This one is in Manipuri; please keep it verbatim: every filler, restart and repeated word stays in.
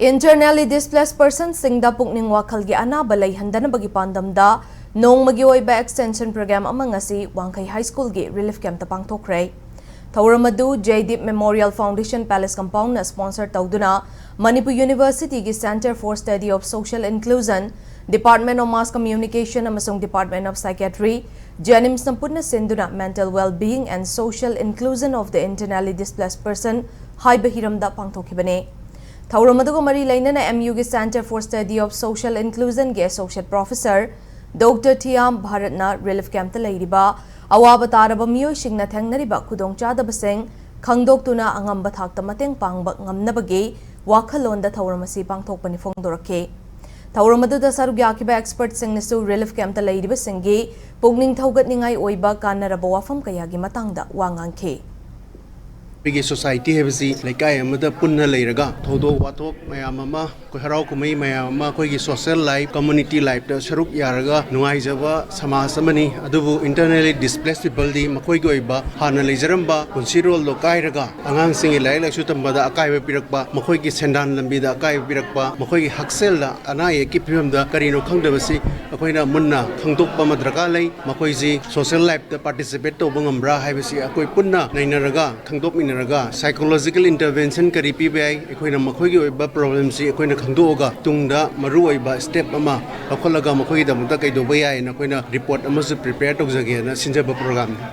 Internally displaced personꯁꯤꯡꯗ ꯄꯨꯛꯅꯤꯡ ꯋꯥꯈꯜꯒꯤ ꯑꯅꯥꯕ ꯂꯩꯍꯟꯗꯅꯕꯒꯤ ꯄꯥꯟꯗꯝꯗ ꯅꯣꯡꯃꯒꯤ ꯑꯣꯏꯕ extension program ꯑꯃ ꯉꯁꯤ ꯋꯥꯡꯈꯩ High Schoolꯒꯤ relief campꯇ ꯄꯥꯡꯊꯣꯛꯈ꯭ꯔꯦ꯫ ꯊꯧꯔꯝ ꯑꯗꯨ Jaideep Memorial Foundation Palace Compoundꯅ sponsor ꯇꯧꯗꯨꯅ Manipur Universityꯒꯤ Centre for Study of Social Inclusion, Department of Mass Communication ꯑꯃꯁꯨꯡ Department of Psychiatry, JNIMSꯅ ꯄꯨꯟꯅ ꯁꯤꯟꯗꯨꯅ Mental Well-being and Social Inclusion of the Internally Displaced Person ꯍꯥꯏꯕ ꯍꯤꯔꯝꯗ ꯄꯥꯡꯊꯣꯛꯈꯤꯕꯅꯤ꯫ ꯊꯧꯔꯝ ꯑꯗꯨꯒ ꯃꯔꯤ ꯂꯩꯅꯅ MUꯒꯤ Centre for Study of Social Inclusionꯒꯤ Associate Professor Doctor Thiam Bharatꯅ relief campꯇ ꯂꯩꯔꯤꯕ ꯑꯋꯥꯕ ꯇꯥꯔꯕ ꯃꯤꯑꯣꯏꯁꯤꯡꯅ ꯊꯦꯡꯅꯔꯤꯕ ꯈꯨꯗꯣꯡꯆꯥꯗꯕꯁꯤꯡ ꯈꯪꯗꯣꯛꯇꯨꯅ ꯑꯉꯝꯕ ꯊꯥꯛꯇ ꯃꯇꯦꯡ ꯄꯥꯡꯕ ꯉꯝꯅꯕꯒꯤ ꯋꯥꯈꯜꯂꯣꯟꯗ ꯊꯧꯔꯝ ꯑꯁꯤ ꯄꯥꯡꯊꯣꯛꯄꯅꯤ ꯐꯣꯡꯗꯣꯔꯛꯈꯤ꯫ ꯊꯧꯔꯝ ꯑꯗꯨꯗ ꯁꯔꯨꯛ ꯌꯥꯈꯤꯕ expertꯁꯤꯡꯅꯁꯨ relief campꯇ ꯂꯩꯔꯤꯕꯁꯤꯡꯒꯤ ꯄꯨꯛꯅꯤꯡ ꯊꯧꯒꯠꯅꯤꯡꯉꯥꯏ ꯑꯣꯏꯕ ꯀꯥꯟꯅꯔꯕ ꯋꯥꯐꯝ ꯀꯌꯥꯒꯤ ꯃꯇꯥꯡꯗ ꯋꯥ ꯉꯥꯡꯈꯤ꯫ ꯑꯩꯈꯣꯏꯒꯤ society ꯍꯥꯏꯕꯁꯤ ꯂꯩꯀꯥꯏ ꯑꯃꯗ ꯄꯨꯟꯅ ꯂꯩꯔꯒ ꯊꯧꯗꯣꯛ ꯋꯥꯊꯣꯛ ꯃꯌꯥꯝ ꯑꯃ, ꯑꯩꯈꯣꯏ ꯍꯔꯥꯎ ꯀꯨꯝꯍꯩ ꯃꯌꯥꯝ ꯑꯃ, ꯑꯩꯈꯣꯏꯒꯤ social life, community lifeꯇ ꯁꯔꯨꯛ ꯌꯥꯔꯒ ꯅꯨꯡꯉꯥꯏꯖꯕ ꯁꯃꯥꯖ ꯑꯃꯅꯤ꯫ ꯑꯗꯨꯕꯨ internally displaced peopleꯗꯤ ꯃꯈꯣꯏꯒꯤ ꯑꯣꯏꯕ ꯍꯥꯟꯅ ꯂꯩꯖꯔꯝꯕ ꯄꯨꯟꯁꯤꯔꯣꯜꯗꯣ ꯀꯥꯏꯔꯒ ꯑꯉꯥꯡꯁꯤꯡꯒꯤ ꯂꯥꯏꯔꯤꯛ ꯂꯥꯏꯁꯨ ꯇꯝꯕꯗ ꯑꯀꯥꯏꯕ ꯄꯤꯔꯛꯄ, ꯃꯈꯣꯏꯒꯤ ꯁꯦꯟꯗꯥꯟ ꯂꯝꯕꯤꯗ ꯑꯀꯥꯏꯕ ꯄꯤꯔꯛꯄ, ꯃꯈꯣꯏꯒꯤ ꯍꯛꯁꯦꯜꯗ ꯑꯅꯥ ꯑꯌꯦꯛꯀꯤ ꯐꯤꯕꯝꯗ ꯀꯔꯤꯅꯣ ꯈꯪꯗꯕꯁꯤ ꯑꯩꯈꯣꯏꯅ ꯃꯨꯟꯅ ꯈꯪꯗꯣꯛꯄ ꯑꯃ ꯗꯔꯀꯥꯔ ꯂꯩ꯫ ꯃꯈꯣꯏꯁꯤ social lifeꯇ participate ꯇꯧꯕ ꯉꯝꯕ꯭ꯔꯥ ꯍꯥꯏꯕꯁꯤ ꯑꯩꯈꯣꯏ ꯄꯨꯟꯅ ꯅꯩꯅꯔꯒ, ꯈꯪꯗꯣꯛꯃꯤꯟꯅꯔꯒ psychological intervention ꯀꯔꯤ ꯄꯤꯕ ꯌꯥꯏ, ꯑꯩꯈꯣꯏꯅ ꯃꯈꯣꯏꯒꯤ ꯑꯣꯏꯕ problemꯁꯤ ꯑꯩꯈꯣꯏꯅ ꯈꯪꯗꯣꯛꯑꯒ ꯇꯨꯡꯗ ꯃꯔꯨꯑꯣꯏꯕ step ꯑꯃ ꯂꯧꯈꯠꯂꯒ ꯃꯈꯣꯏꯒꯤꯗꯃꯛꯇ ꯀꯩꯗꯧꯕ ꯌꯥꯏꯅ ꯑꯩꯈꯣꯏꯅ report ꯑꯃꯁꯨ prepare ꯇꯧꯖꯒꯦꯅ ꯁꯤꯟꯖꯕ programꯅꯤ꯫